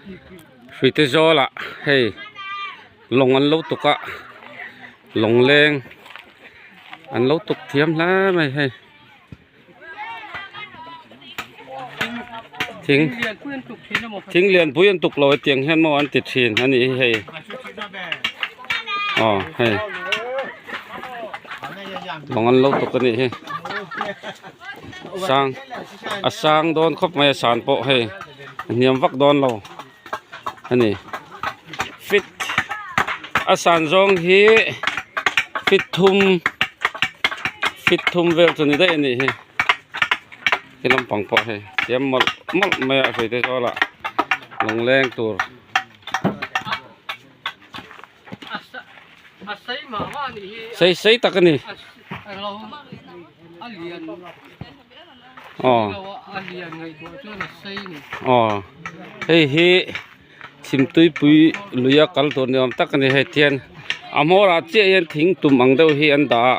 Hruite zawlah hei lawng an lo tuk a lawng leng an lo tuk thiam hle mai hei thing thing lian pui an tuk lo hetiang hian maw an ti thin a nih hi hei aw hei lawng an lo tuk a nih hi sang a sang dawn khawp mai a san pawh hei a hniam vak dawn lo a ni fit a san zawng hi fit thum fit thum vel chu ni daih a nih hi he lampang pawh hei siam mawlh mawlh mai a hrui te zawlah lungleng tur. Sei sei tak a ni. Aw aw hei hi chhimtuipui luia kal tur ni awm tak a ni hei tihian a hmawr ah chiah hian thing tum ang deuh hi an dah a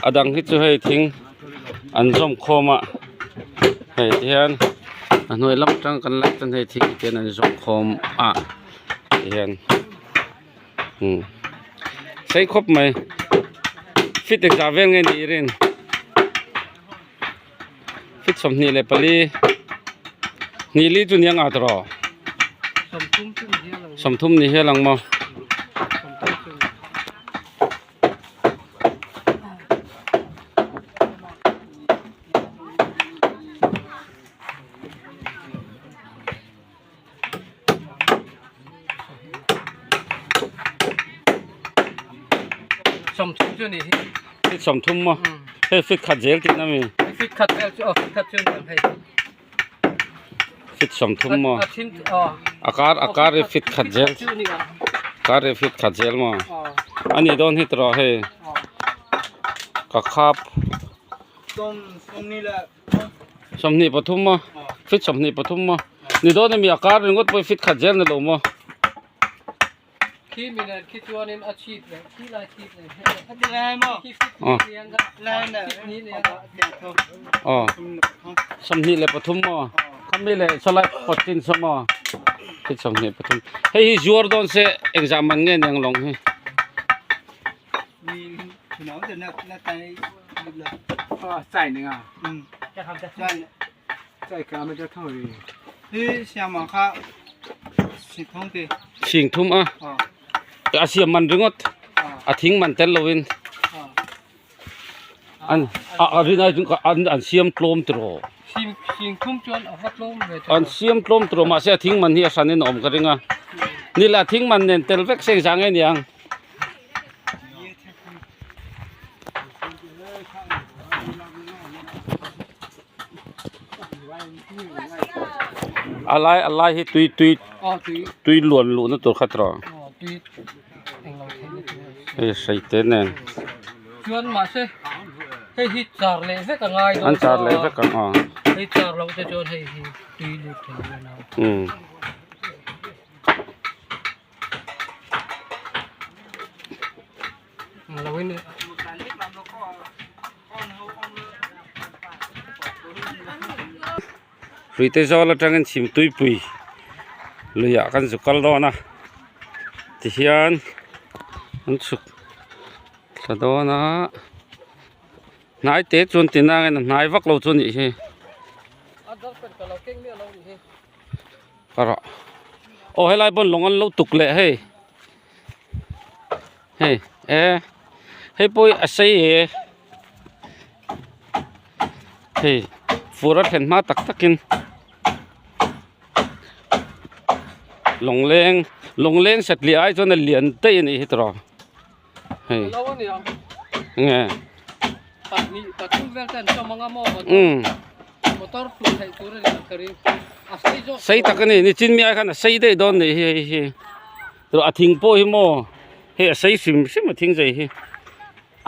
a dang hi chu hei thing an zawm khawm a hei tihian a hnuai lam atang kan lak chuan hei thing te an zawm khawm a. Tihian umm sei khawp mai fit engzah vel nge ni i rin fit 24 hnih li chu nia ngah tawh 30 ni hial ang maw. 30 chu ni hi fit 30 maw hei fit khat zel tihna mi fit khat vel chu aw fit khat chu ni ang hei fit 30 maw a thin a kar a kar hi fit khat zel chu ni ang kar hi fit khat zel maw ani dawn hi tawh hei ka khap 23 maw fit 23 maw ni dawn ami a kar ringawt pawh fit khat zel ni lo maw aw 23 maw khami leh sawlai pawt chin saw maw fit 23 hei hi zuar dawn se engzah man nge niang lawng hi. Sing thum a a siam man ringawt a thing man tel lovin an a rin ai chu an siam tlawm tiraw an siam tlawm tiraw mahse a thing man hi a hranin a awm ka ring a ni la thing man nen tel vek seng zang nge niang. A lai a lai hi tui tui tui luan luhna tur kha tawh hei hrei te nen an char leh vek ang aw umm. Hruite zawl atangin chhim tuipui luiah kan zu kal dawn a tihian an chhuk thla dawn a hnai te chuan ti nangin a hnai vak lo chu a nih hi. Ka rah aw helai pawn lawng an lo tuk leh hei hei e hei pawh hi a sei e hei fur a thlen hma tak tak in lawng leng lawng leng satliah ai chuan a lian daih a nih hi tawh hei nge sei tak a ni nichin mi ai khan a sei daih dawn nih hi hei hi a thing pawh hi maw hei a sei hrim hrim a thing zai hi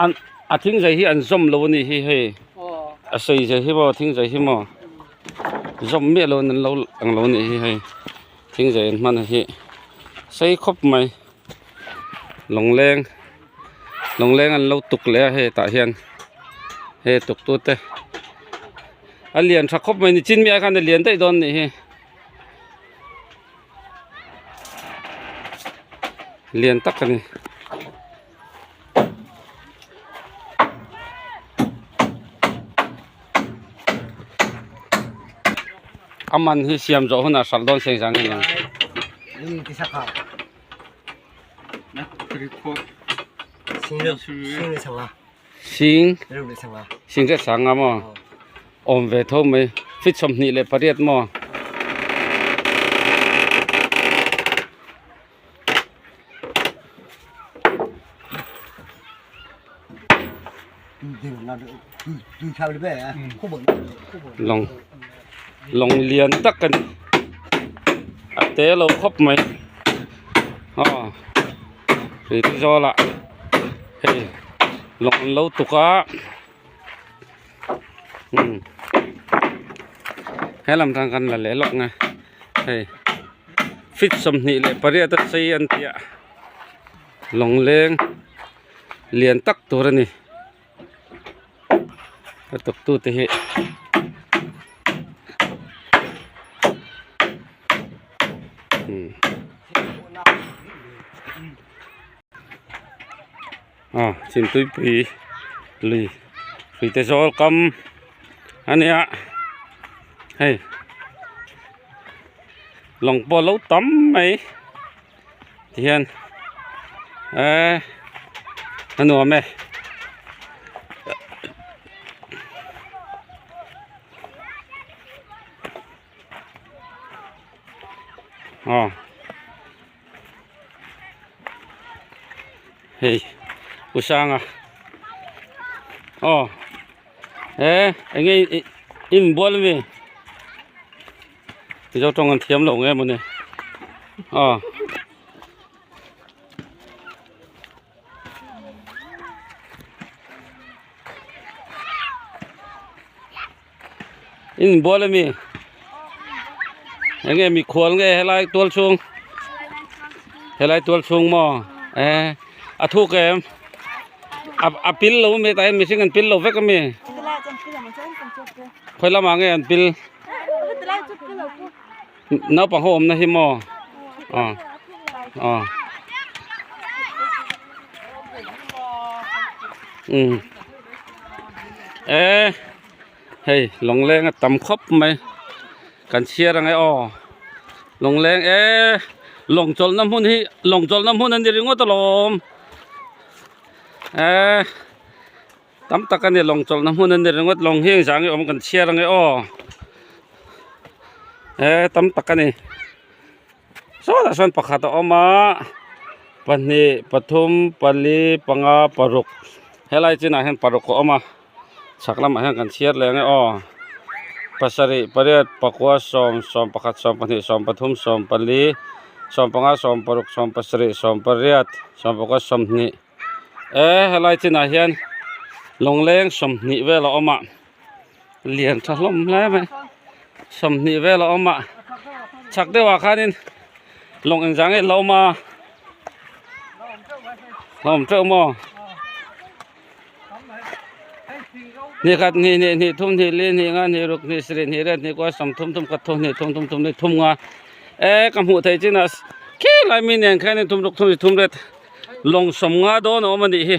an a thing zai hi an zawm lo a nih hi hei a sei zai hi maw a thing zai hi maw zawm miah lo in an lo ang lo a nih hi hei thing zai an hman hi sei khawp mai. Lawngleng lawngleng an lo tuk leh a hei tah hian hei tuk tu te a lian tha khawp mai nichin mi ah khan a lian daih dawn a nih hi. Lian tak a ni. A man hi siam zawh hunah hralh dawn seng zang hi ang. Sing sing te sanga maw awm ve tho mai feet 28 maw. Lawng lawng lian tak a ni a te lo khawp mai aw ri te zawl ah hei lawng an lo tuk a umm he lam tan kan la leh lawk nge hei. Feet 28 a chei an tih a lawngleng lian tak tur a ni a tuktu te hi aw Chhimtuipui lui hruite zawl kam a nia hei lawng pawh a lo tam mai tihian eee a nuam e. Aw. Hei u sanga aw he eng nge i inbual ami mizo tawng an thiam lo nge mawni aw. Inbual ami eng nge mikhual nge helai tual chhung helai tual chhung maw eh a thuk em a a pil lo ami tah hian mihring an pil lo vek ami khawi lamah nge an pil naupang ho awmna hi maw aw aw umm eh. Hei lawngleng a tam khawp mai kan chhiar ang e aw lawngleng e lawng chawlhna hmun hi lawng chawlhna hmun a ni ringawt alawm eh tam tak a ni lawng chawlhna hmun a ni ringawt lawng hi engzah nge awm kan chhiar ang e aw eh tam tak a ni sawtah sawn pakhat a awm a pahnih pathum pali panga paruk helai chinah hian paruk a awm a. Chhak lamah hian kan chhiar leh ang e aw pasarih pariat pakua sawm sawm pakhat sawm pahnih sawm pathum sawm pali sawm panga sawm paruk sawm pasarih sawm pariat sawm pakua sawmhnih e helai chinah hian lawngleng 20 vel a awm a lian tha hlawm hle mai 20 vel a awm a chhak deuhah khanin lawng engzah nge la awm a la awm teuh maw. Hnih khat hnih hnih hnih thum hnih li hnih nga hnih ruk hnih sarih hnih riat hnih kua sawm thum thum khat thum hnih thum thum thum hnih thum nga e ka hmuh theih chin ah khilai mi nen khan in thum ruk thum hnih thum riat lawng sawm nga dawn a awm a nih hi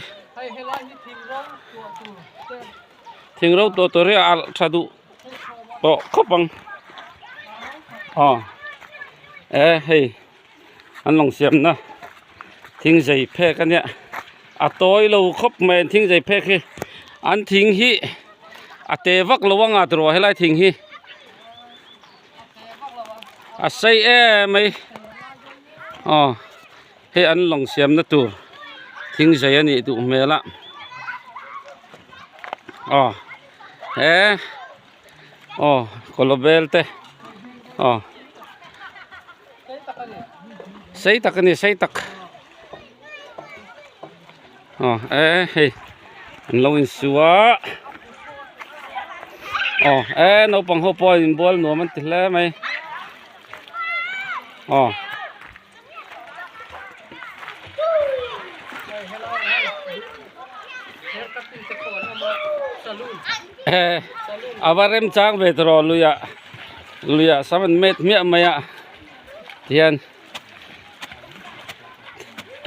thing ro tawh tur hi a alh tha duh tawh khawp ang aw e hei. An lawng siamna thing zei phek a nia a tawi lo khawp mai an thing zei phek hi an thing hi a te vak lo anga tiraw helai thing hi a sei em mai aw hei an lawng siamna tur thing zei a nih duh hmel a aw he aw kawlawbel te aw sei tak a ni sei tak aw e hei an lo insu a aw e naupang ho pawh an inbual nuam an ti hle mai aw. A va rem chang ve tawh luiah luiah sam an met hmiah mai a tihian.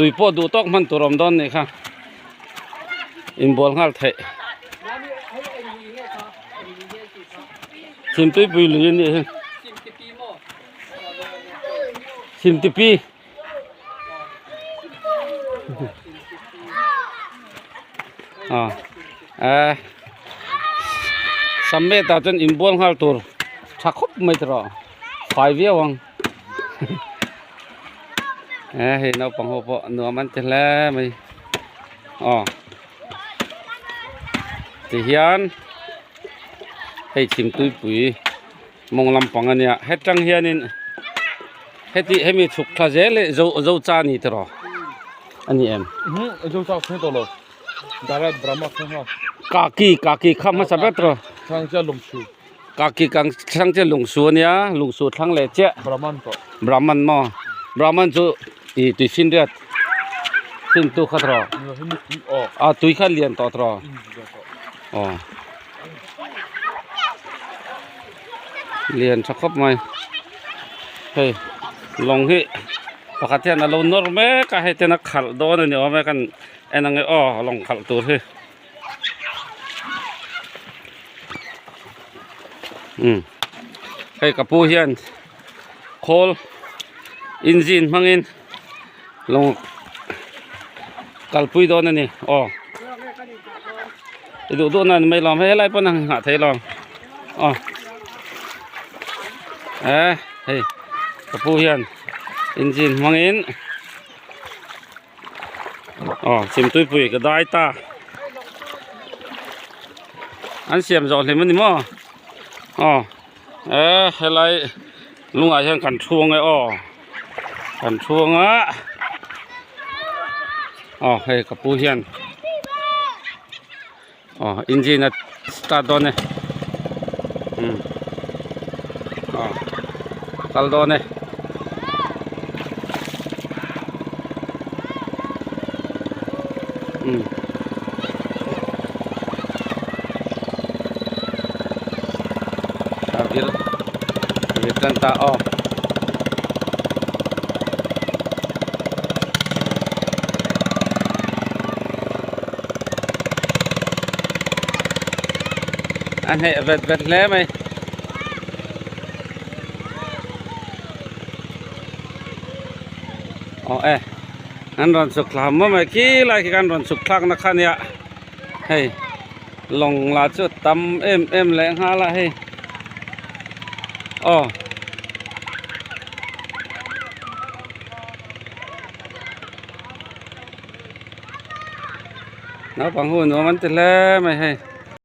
Tui pawh duh tawk hman tur a awm dawn nih kha inbual nghal theih. Chhimtuipui lui a nih hi. Chhimtipi. Aw Sammet ah chuan inbual nghal tur tha khawp mai ta rawh fai viau ang e hei naupang ho pawh nuam an ti hle mai aw tihian hei chhimtuipui mawng lampang a nia hetang hianin heti hemi chhuk thla zel hi zo zo cha a ni tiraw a ni em. Kaki kaki kha hmasa ber tiraw kaki kang thlang chiah lungsu a nia lungsu thlang leh chiah brahman maw brahman chu ih tui finriat fintu kha tiraw a tui kha lian tawh tiraw aw. Lian tha khawp mai hei lawng hi pakhat hian alo nawr mek a hei ten a khalh dawn a ni awm e kan en ang e aw lawng khalh tur hi umm hei ka pu hian khawl engine hmangin lawng kalpui dawn a ni aw. I duh duh na ni mai lawm hei helai pawn a nghah thei lawm aw e hei ka pu hian engine hmangin aw chhimtuipui ka dai ta an siam zawh hlim a ni maw aw e helai lungah hian kan thu ang e aw kan thu ang a aw hei ka pu hian aw engine a start dawn e umm aw kal dawn e. A vir a vir tan ta aw. A hneh vet vet hle mai. Aw e an rawn chhuk thla maw mai khi lai khi khan rawn chhuk thlak na kha nia hei lawng lah chu a tam em em leh nghal a hei aw. Naupang ho nuam an ti hle mai hei.